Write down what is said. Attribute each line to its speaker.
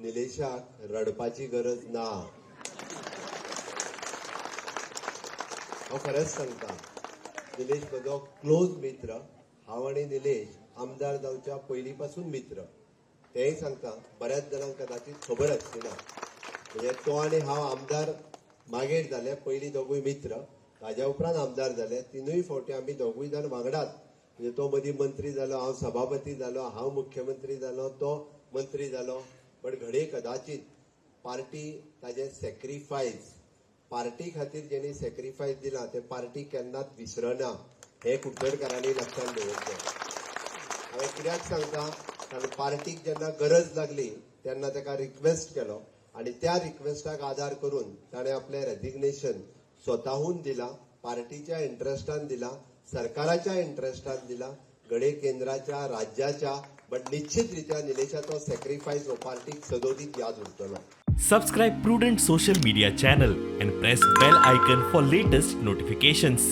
Speaker 1: निलेशाक रडपाची गरज ना. हांव खरेंच सांगता, निलेश म्हजो क्लोज मित्र. हांव आनी निलेश आमदार जावच्या पयलीं पासून मित्र. तेंय सांगता, बऱ्याच जाणांक कदाचित खबर आसची ना. म्हणजे तो आनी हांव आमदार मागीर जाले, पयलीं दोगूय मित्र, ताज्या उपरांत आमदार जाले. तिनूय फावटी आमी दोगूय जाण वांगडाच. म्हणजे तो मदीं मंत्री जालो, हांव सभापती जालो, हांव मुख्यमंत्री जालो, तो मंत्री जालो. पण घडये कदाचित पार्टी ताजें सॅक्रिफायस, पार्टी खातीर जेणी सॅक्रिफायस दिलां तें पार्टी केन्नाच विसरना, हें कुडचडकारांनी लक्षांत दवरचें. हांवें कित्याक सांगता, कारण पार्टीक जेन्ना गरज लागली तेन्ना ताका रिक्वेस्ट केलो आनी त्या रिक्वेस्टाक आदार करून ताणें आपलें रेजिग्नेशन स्वताहून दिलां, पार्टीच्या इंट्रस्टान दिलां, सरकाराच्या इंट्रस्टान दिलां, घडये केंद्राच्या, राज्याच्या. बट निश्चित रित्या निलेशाचो सॅक्रिफायस हो पार्टीक सदोदीत याद उरतलो.
Speaker 2: Subscribe Prudent Social Media channel and press bell icon for latest notifications.